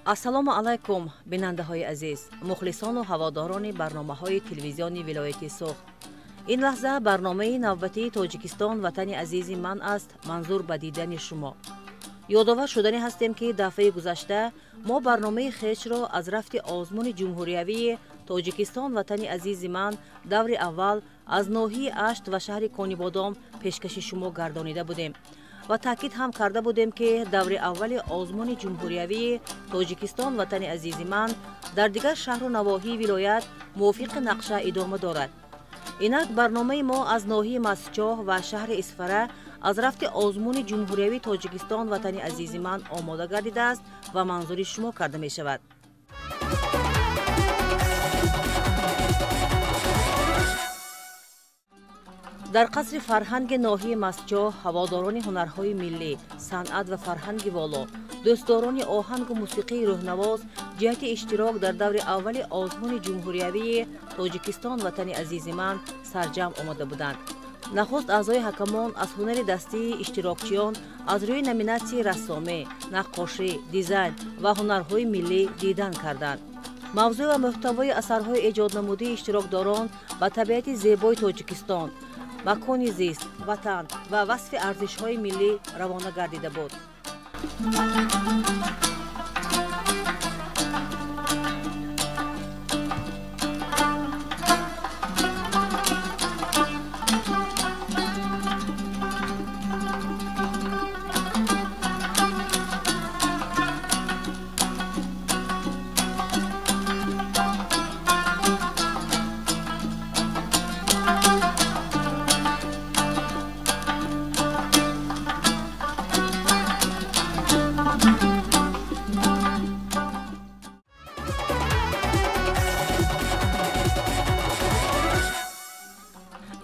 Ассалому алайкум, бинандаҳои азиз, мухлисону ҳаводорони барномаҳои телевизиони вилояти Суғд. Ин лаҳза барномаи навбатии Тоҷикистон ватани азизи ман аст манзур ба дидани шумо. Ёдовар шудани ҳастем, ки дафъаи гузашта мо барномаи хешро аз рафти озмуни ҷумҳуриявии Тоҷикистон ватани азизи ман даври аввал аз ноҳияи Ашт ва шаҳри Конибодом пешкаши шумо гардонида будем ва таъкид ҳам карда будем, ки даври аввали озмуни ҷумҳуриявии Тоҷикистон ватани азизи ман дар дигар шаҳру навоҳии вилоят мувофиқи нақша идома дорад. Инак барномаи мо аз ноҳияи Мастчоҳ ва шаҳри Исфара аз рафти озмуни ҷумҳуриявии Тоҷикистон ватани азизи ман омода гардидааст ва манзури шумо карда мешавад. Дар қасри фарҳанги ноҳияи Мастчоҳ ҳаводорони ҳунарҳои миллӣ, санъат ва фарҳанги воло, дӯстдорони оҳангу мусиқии рӯҳнавоз ҷиҳати иштирок дар даври аввали озмуни ҷумҳуриявии Тоҷикистон ватани азизи ман сарҷамъ омада буданд. Нахуст аъзои ҳакамон аз ҳунари дастии иштирокчиён аз рӯи номинатсияи рассомӣ, наққошӣ, дизайн ва ҳунарҳои миллӣ дидан карданд. Мавзӯъ ва мӯҳтавои асарҳои эҷоднамудии иштирокдорон ба табиати зебои Тоҷикистон, макони зист, ватан ва васфи арзишҳои миллӣ равона гардида буд.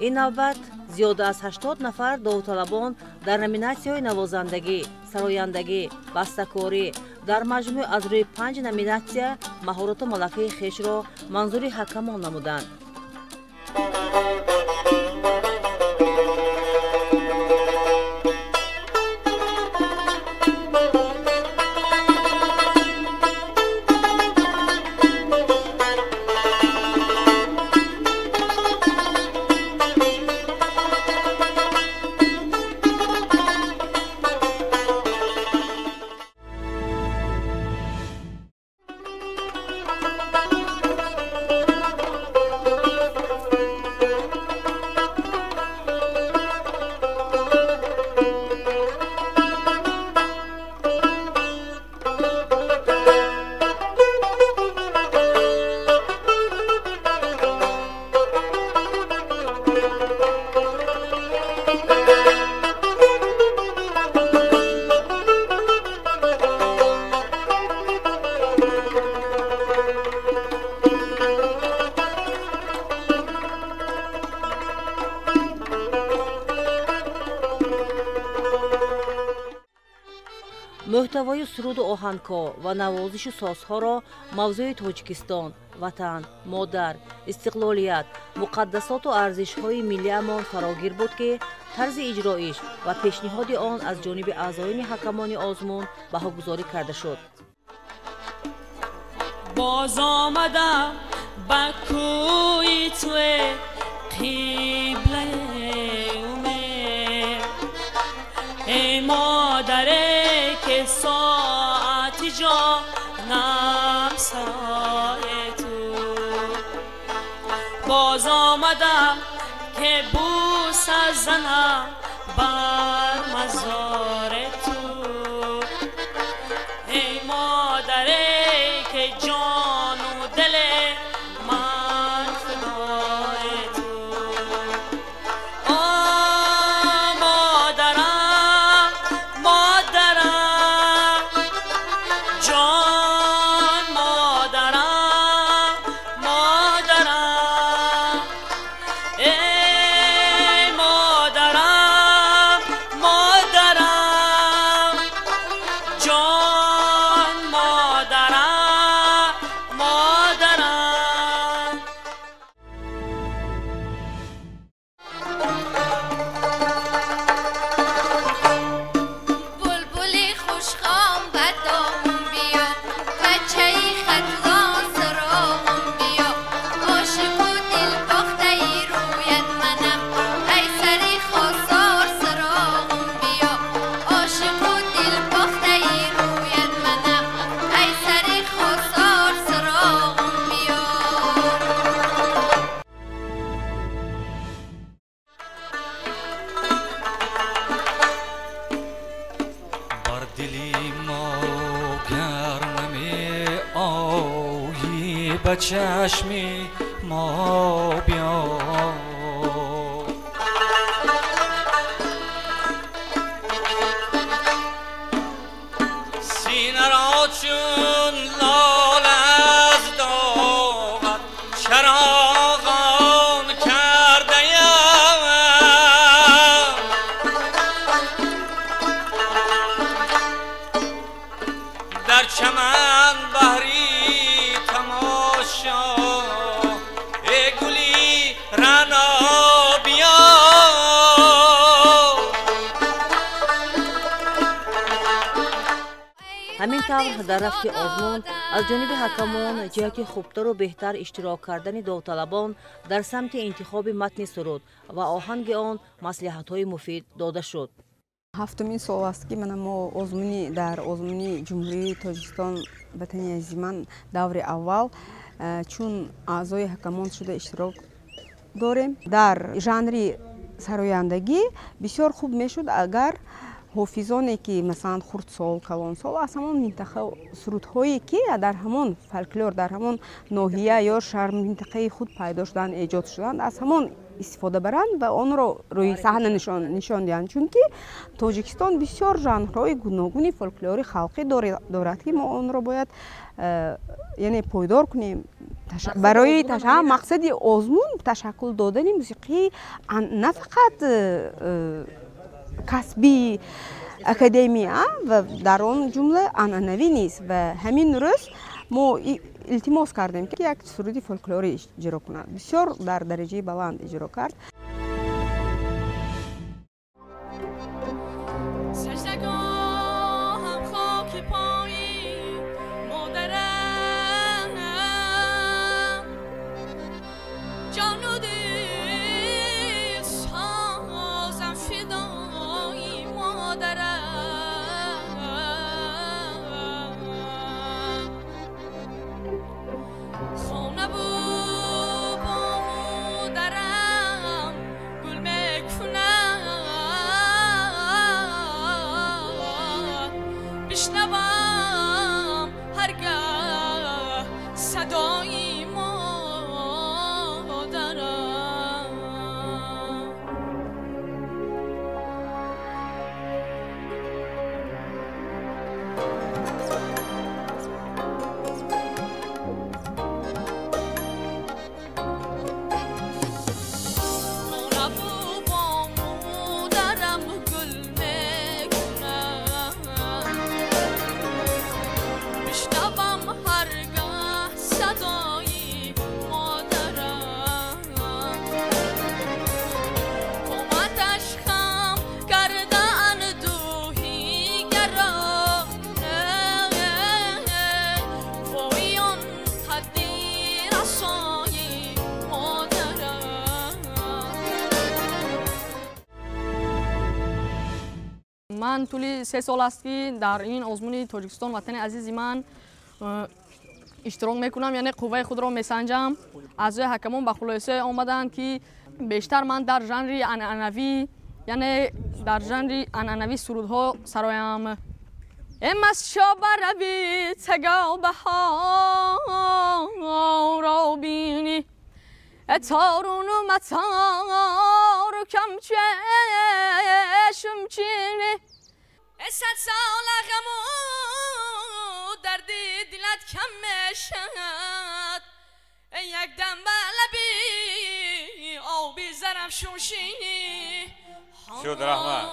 Ин навбат зиёда аз 80 нафар довталабон дар номинатсияҳои навозандагӣ, сарояндагӣ, бастакорӣ дар маҷмӯъ аз рӯи 5 номинатсия маҳорату малакаи хешро манзури ҳакамон намуданд. Мӯҳтавои суруду оҳангҳо ва навозишу созҳоро мавзӯи Тоҷикистон, ватан, модар, истиқлолият, муқаддасоту арзишҳои миллиамон фарогир буд, ки тарзи иҷроиш ва пешниҳоди он аз ҷониби аъзоёни ҳакамони озмун баҳогузорӣ карда шуд. Боз омадам ба кӯи туе қиблаи умед, эй модаре ки соати ҷонам сарои ту. Боз омадам ки бӯса занам бар мазори ту, эй модаре ки ҷону дили ман фидои ту. О модарам, модарам, ҷон модарам, модарам, эй модарам, модарам, ҷон модарам. Гар намеоӣ ба чашми мо биё. Синаро чун лола аз доғат чароғон кардаям, дар чаман баҳри тамошо эй гули рано биё. Ҳамин тавр дар рафти озмун аз ҷониби ҳакамон ҷиҳати хубтару беҳтар иштирок кардани довталабон дар самти интихоби матни суруд ва оҳанги он маслиҳатҳои муфид дода шуд. Ҳафтумин сол аст, ки мана мо озмуни дар озмуни Ҷумҳурии Тоҷикистон «Ватани азизи ман» даври аввал чун аъзои ҳакамон шуда иштирок дорем. Дар жанри сарояндагӣ бисёр хуб мешуд, агар ҳофизоне, ки масалан хурдсол, калонсол, аз ҳамон минтақа сурудҳое, ки дар ҳамон фольклор, дар ҳамон ноҳия ё шаҳр, минтақаи худ пайдо шуданд, эҷод шуданд, аз ҳамон истифода баранд ва онро рӯи саҳна нишон диҳанд, чунки Тоҷикистон бисёр жанрҳои гуногуни фольклори халқӣ дорад, ки мо онро бояд яъне пойдор кунем. Барои мақсади озмун ташаккул додани мусиқии на фақат касбии академия ва дар он ҷумла анъанавӣ низ. Ва ҳамин рӯз мо илтимос кардем, ки як суруди фольклорӣ иҷро кунад. Бисёр дар дараҷаи баланд иҷро кард. Саждагоҳам хоки пои модарам, ҷону дил созам фидои модарам. Хона бу модарам гул мекунад, бишнавам ҳаргаҳ садои модарам. Хона бу бо модарам гул мекунад, бишнавам ҳаргаҳ садои модарам. Қоматаш хам карда андӯҳи гарон, вои он ҳадди расои модарам. Ман тӯли 3 сол аст, ки дар ин озмуни «Тоҷикистон ватани азизи ман» иштирок мекунам, яъне қувваи худро месанҷам. Аъзои ҳакамон ба хулосае омаданд, ки бештар ман дар жанри анъанавӣ, яъне дар жанри анъанавӣ сурудҳо сароям. Эмас шобарави тагобаҳоро бинӣ, торуну матору камчешум чини, сад сола ғаму дарди дилат кам мешад, якдам ба лаби оби зарафшон шинӣ. Шуд, раҳмат.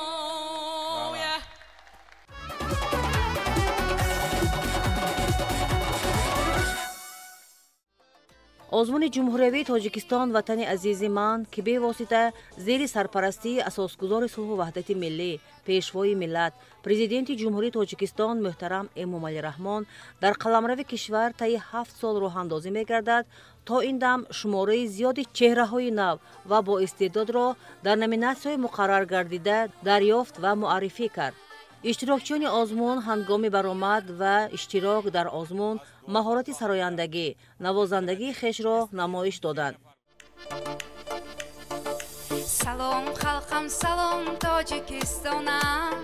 Озмуни ҷумҳуриявии «Тоҷикистон ватани азизи ман», ки бевосита зери сарпарастии асосгузори сулҳу ваҳдати миллӣ, пешвои миллат, президенти Ҷумҳурии Тоҷикистон муҳтарам Эмомалӣ Раҳмон дар қаламрави кишвар таи 7 сол роҳандозӣ мегардад, то ин дам шумораи зиёди чеҳраҳои нав ва боистеъдодро дар номинатсияҳои муқаррар гардида дарёфт ва муаррифӣ кард. Иштирокчиёни озмун ҳангоми баромад ва иштирок дар озмун маҳорати сарояндагӣ, навозандагии хешро намоиш доданд. Салом, халқам, салом, Тоҷикистонам.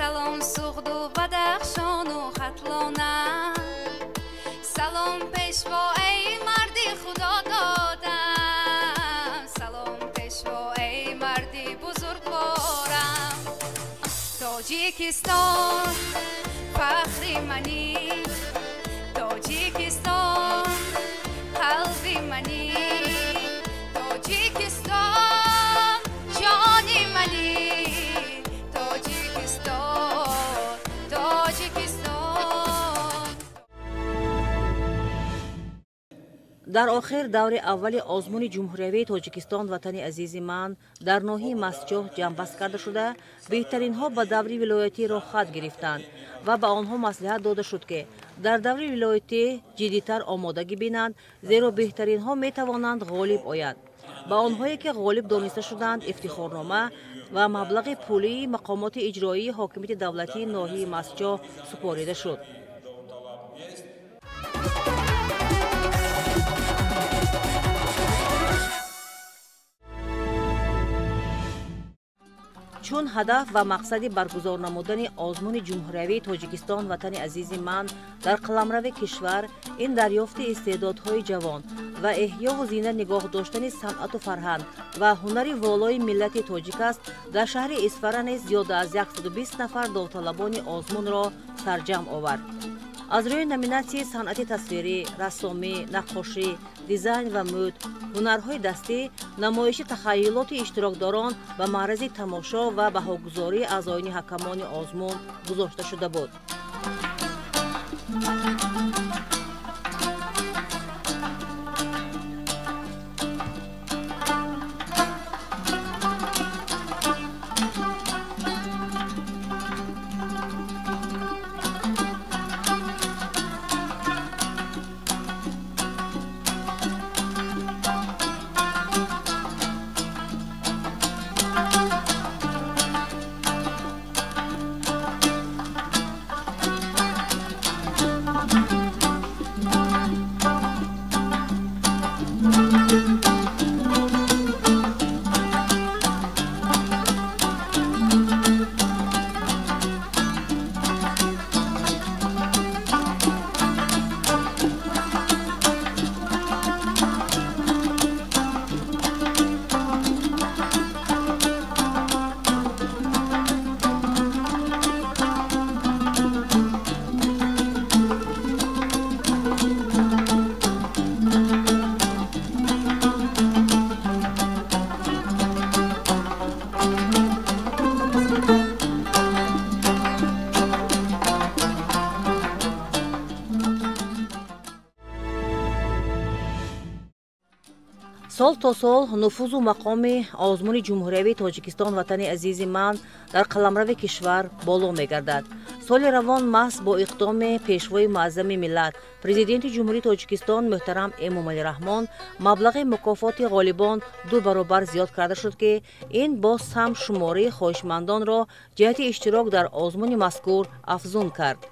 Салом Суғду Бадахшону Хатлонам. Салом пешво, эй марди Худо додам. Салом пешво, эй марди бузургворам. Тоҷикистон фахри мани, Тоҷикистон қалби мани, Тоҷикистон ҷони мани, Тоҷикистон, Тоҷикистон. Дар охир даври аввали озмуни ҷумҳуриявии Тоҷикистон «Ватани азизи ман» дар ноҳияи Мастчоҳ ҷамъбаст карда шуда, беҳтаринҳо ба даври вилоятӣ роҳхат гирифтанд ва ба онҳо маслиҳат дода шуд, ки дар даври вилоятӣ ҷиддитар омодагӣ бинанд, зеро беҳтаринҳо метавонанд ғолиб оянд. Ба онҳое ки ғолиб дониста шуданд, ифтихорнома ва маблағи пулии мақомоти иҷроии ҳокимияти давлатии ноҳияи Мастчоҳ супорида шуд. Чун ҳадаф ва мақсади баргузор намудани озмуни ҷумҳуриявии Тоҷикистон «Ватани азизи ман» дар қаламрави кишвар ин дарёфти истеъдодҳои ҷавон ва эҳёву зинда нигоҳ доштани санъату фарҳанг ва ҳунари волои миллати тоҷик аст, дар шаҳри Исфара низ зиёда аз 120 нафар довталабони озмунро сарҷамъ овард. Аз рӯи номинатсияи санъати тасвирӣ, рассомӣ, наққошӣ, дизайн ва мӯд, ҳунарҳои дастӣ, намоиши тахайюлоти иштирокдорон ба маърази тамошо ва баҳогузории аъзоёни ҳакамони озмун гузошта шуда буд. Сол то сол нуфузу мақоми озмуни ҷумҳуриявии Тоҷикистон «Ватани азизи ман» дар қаламрави кишвар боло мегардад. Соли равон маҳз бо иқдоми пешвои муаззами миллат, президенти Ҷумҳурии Тоҷикистон муҳтарам Эмомалӣ Раҳмон, маблағи мукофоти ғолибон 2 баробар зиёд карда шуд, ки ин боз ҳам шумораи хоҳишмандонро ҷиҳати иштирок дар озмуни мазкур афзун кард.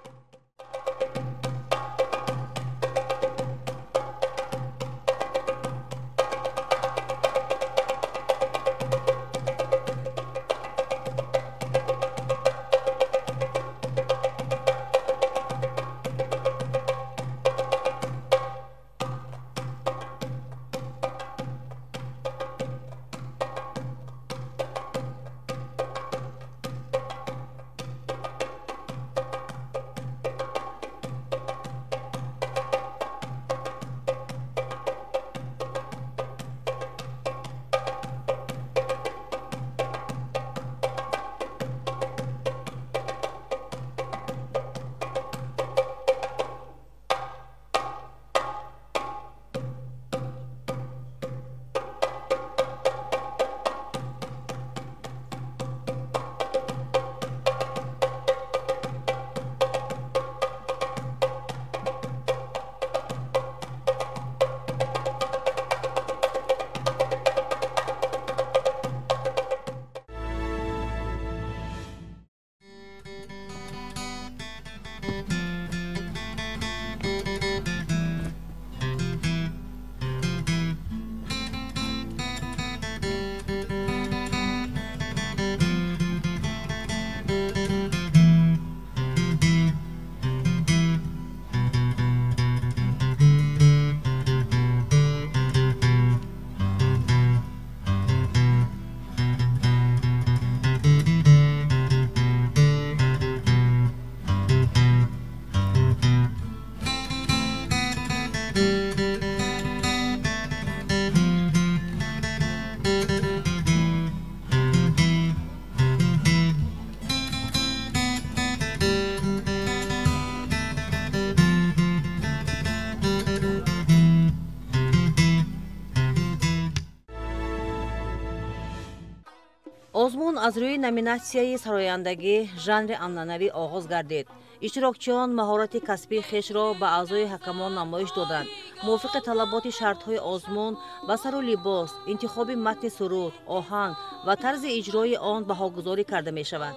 Озмун аз рӯи номинатсияи сарояндагӣ жанри анъанавӣ оғоз гардид. Иштирокчиён маҳорати касбии хешро ба аъзои ҳакамон намоиш доданд. Мувофиқи талаботи шартҳои озмун ба сару либос, интихоби матни суруд, оҳанг ва тарзи иҷрои он баҳогузорӣ карда мешавад.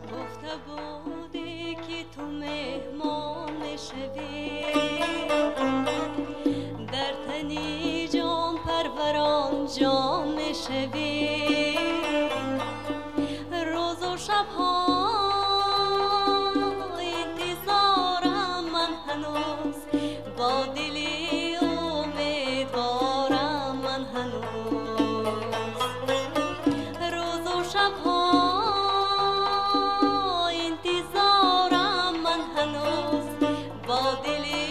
Гуфта будӣ, ки ту меҳмон мешавӣ, дар тани ҷонпарварон ҷон мешавӣ, рӯзу шабҳо интизорам ман ҳанӯз, бо дили умедворам ман ҳанӯз, рӯзу шабҳо интизорам ман ҳанӯз, бо дили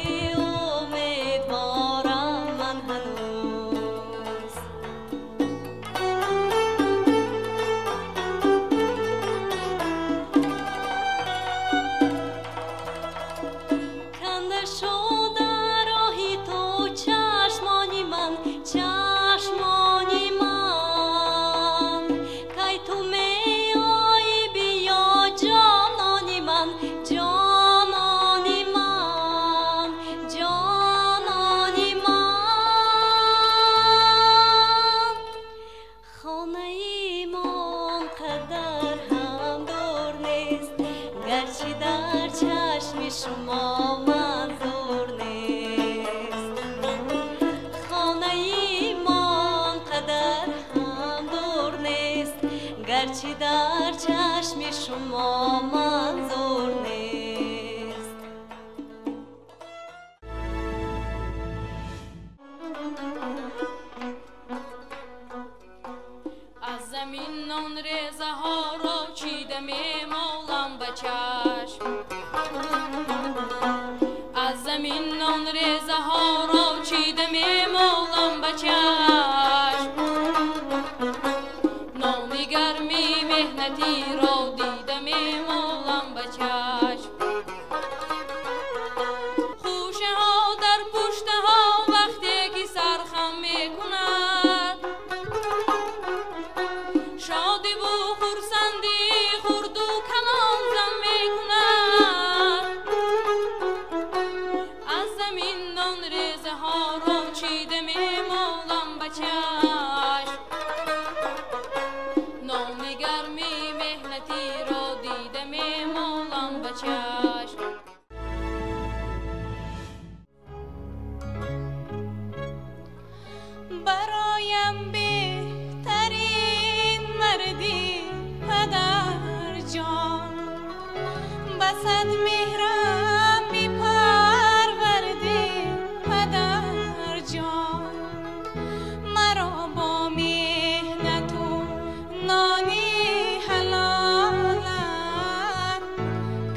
умедворам ман ҳанӯз. Канда шуда роҳи ту чашмони ман, чашмони ман, кай ту меоӣ биё ҷонони ман, ҷонони ман, ҷонони ман. Хонаи мо он қадар ҳам дур нест, гарчи дар чашми шумо манзур нест. Хонаи мо он қадар ҳам дур нест, гарчи дар чашми шумо манзур нест. Аз замин нон резаҳоро чида мемолам ба чашм, аз замин нон резаҳоро чида мемолам ба чашм, нони гарми меҳнатиро дида мемолам ба чашм. Хӯшаҳо дар пуштаҳо вақте ки сархам мекунад, шодиву хурсандӣ хурду калон зам мекунад. Аз замин нон резаҳоро чида мемолам ба чашм, нони гарми меҳнатиро дида мемолам ба чашм. Бароям беҳтарин марди падарҷон, ба сад меҳрам мепарварди падарҷон, маро бо меҳнату нони ҳалолат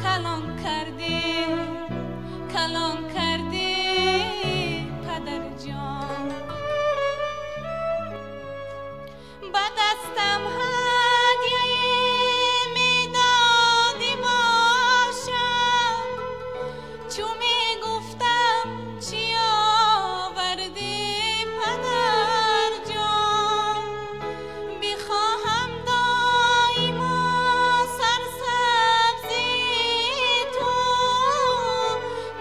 калон кардӣ, калон кардӣ падарҷон. Ба дастам ҳадияе медодӣ бошам, чу мегуфтам чӣ овардӣ падарҷон, бихоҳам доимо сарсабзи ту,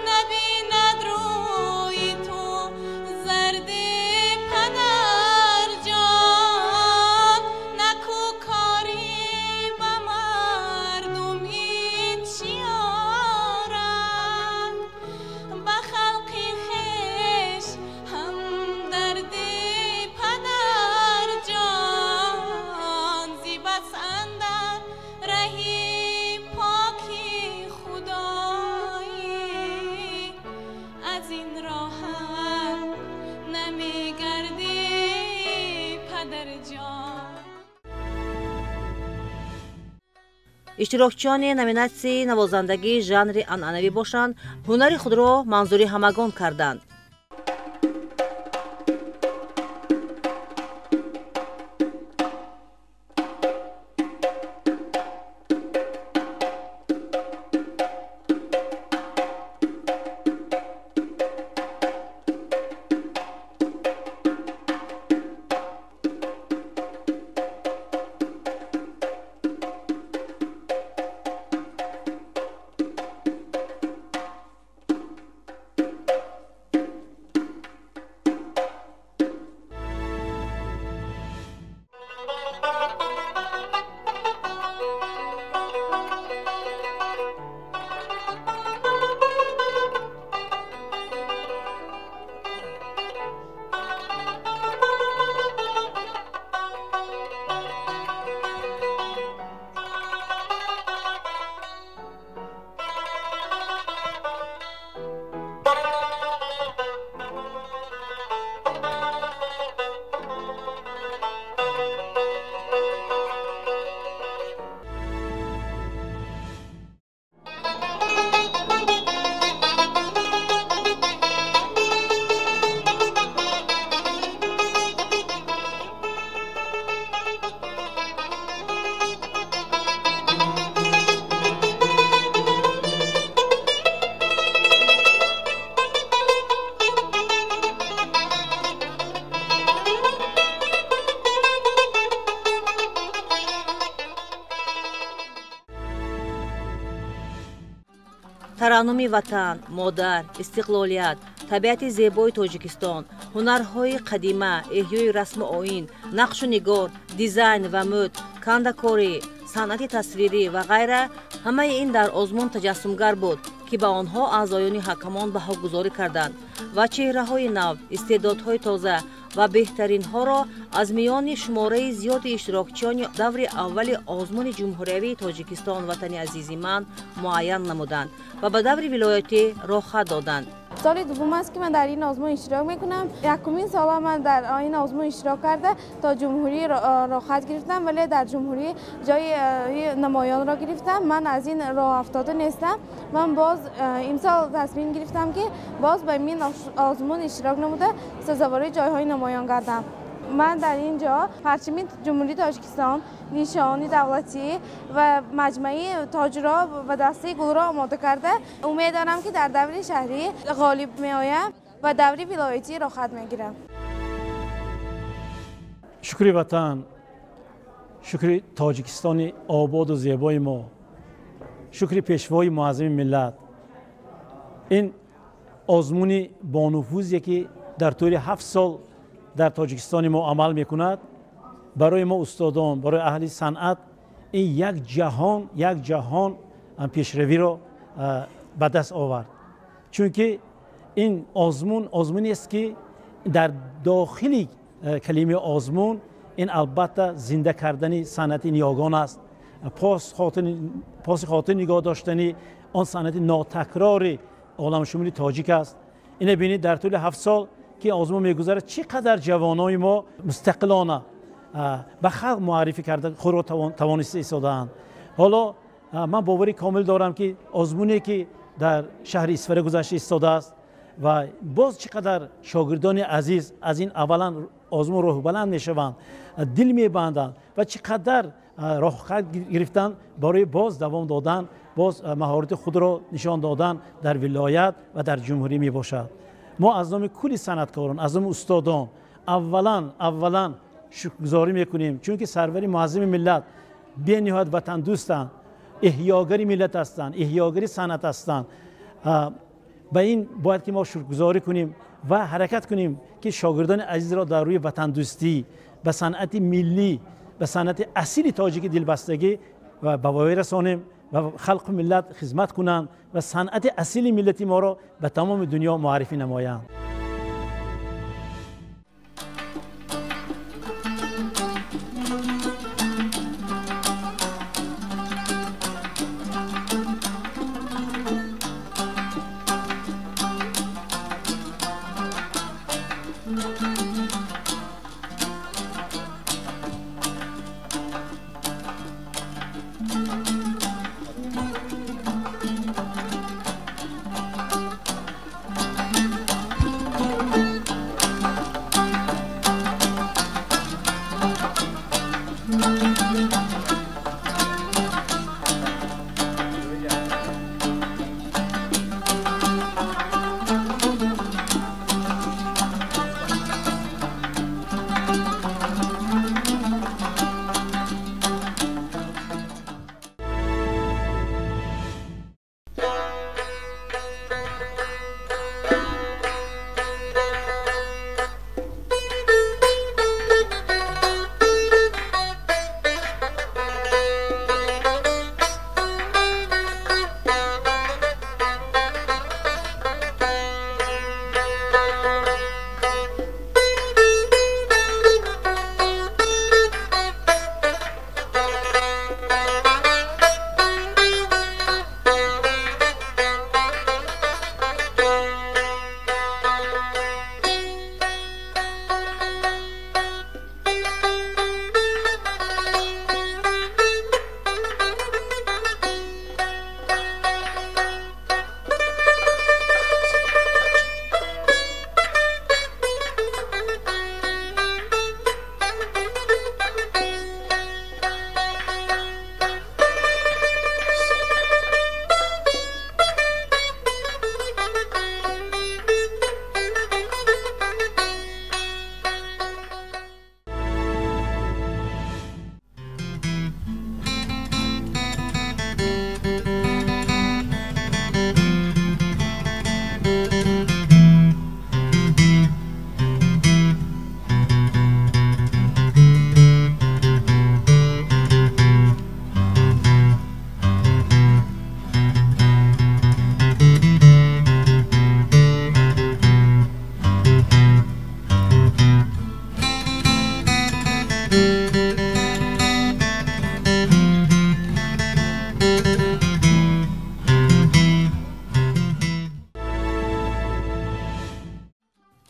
набинад рӯи ту зарди падарҷон, накӯкорӣ ба мардум ин чӣ орад, ба халқи хеш ҳамдарди падарҷон, зи бас андар раҳи поки худоӣ, аз ин роҳат намегардӣ падарҷон. Иштирокчиёни номинатсияи навозандагии жанри анъанавӣ бошанд, ҳунари худро манзури ҳамагон карданд. Тараннуми ватан, модар, истиқлолият, табиати зебои Тоҷикистон, ҳунарҳои қадима, эҳёи расму оин, нақшу нигор, дизайн ва мӯд, кандакорӣ, санъати тасвирӣ ва ғайра, ҳамаи ин дар озмун таҷассумгар буд, ки ба онҳо аъзоёни ҳакамон баҳогузорӣ карданд ва чеҳраҳои нав, истеъдодҳои тоза ва беҳтаринҳоро аз миёни шумораи зиёди иштирокчиёни даври аввали озмуни ҷумҳуриявии Тоҷикистон «Ватани азизи ман» муайян намуданд ва ба даври вилоятӣ роҳхат доданд. Соли дуввум аст, ки ман дар ин озмун иштирок мекунам. Якумин сола ман дар ин озмун иштирок карда, то ҷумҳурӣ роҳхат гирифтам, вале дар ҷумҳурӣ ҷои намоёнро гирифтам. Ман аз ин роҳ афтода нестам. Ман боз имсол тасмим гирифтам, ки боз ба ин озмун иштирок намуда, сазовори ҷойҳои намоён гардам. Ман дар ин ҷо парчами Ҷумҳурии Тоҷикистон, нишони давлатӣ ва маҷмӯаи тоҷро ва дастаи гулро омода карда, умед дорам, ки дар даври шаҳрӣ ғолиб меоям ва даври вилоятӣ роҳхат мегирам. Шукри ватан, шукри Тоҷикистони ободу зебои мо, шукри пешвои муаззами миллат. Ин озмуни бонуфузе, ки дар тӯли 7 сол дар Тоҷикистони мо амал мекунад, барои мо устодон, барои аҳли санъат ин як ҷаҳон пешравиро ба даст овард. Чунки ин озмун озмунест, ки дар дохили калимаи озмун ин албатта зинда кардани санъати ниёгон аст, поси хотир нигоҳ доштани он санъати нотакрори оламшумули тоҷик аст. Ина бинед, дар тӯли 7 сол ки озмун мегузарад, чӣ қадар ҷавонони мо мустақилона ба халқ муаррифӣ карда худро тавониста истодаанд. Ҳоло ман бовари комил дорам, ки озмуне, ки дар шаҳри Исфара гузашта истодааст, ва боз чӣ қадар шогирдони азиз аз ин аввалан озмун роҳбаланд мешаванд, дил мебанданд ва чӣ қадар роҳхат гирифтан барои боз давом додан, боз маҳорати худро нишон додан дар вилоят ва дар ҷумҳурӣ мебошад. Мо аз номи кулли санъаткорон, аз номи устодон аввалан шукргузорӣ мекунем, чунки сарвари муаззами миллат бениҳоят ватандӯстанд, эҳёгари миллат ҳастанд, эҳёгари санъат ҳастанд. Ба ин бояд ки мо шукргузорӣ кунем ва ҳаракат кунем, ки шогирдони азизро дар рӯи ватандӯстӣ, ба санъати миллӣ, ба санъати асили тоҷики дилбастагӣ ва ба воя расонем ва халқу миллат хизмат кунанд ва санъати асили миллати моро ба тамоми дунё муаррифӣ намоянд.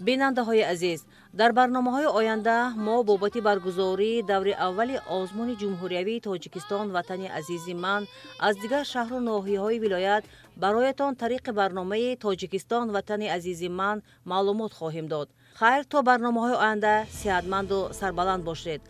Бинандаҳои азиз, дар барномаҳои оянда мо бобати баргузории даври аввали озмуни ҷумҳуриявии Тоҷикистон «Ватани азизи ман» аз дигар шаҳру ноҳияҳои вилоят бароятон тариқи барномаи «Тоҷикистон ватани азизи ман» маълумот хоҳем дод. Хайр, то барномаҳои оянда сиҳатманду сарбаланд бошед.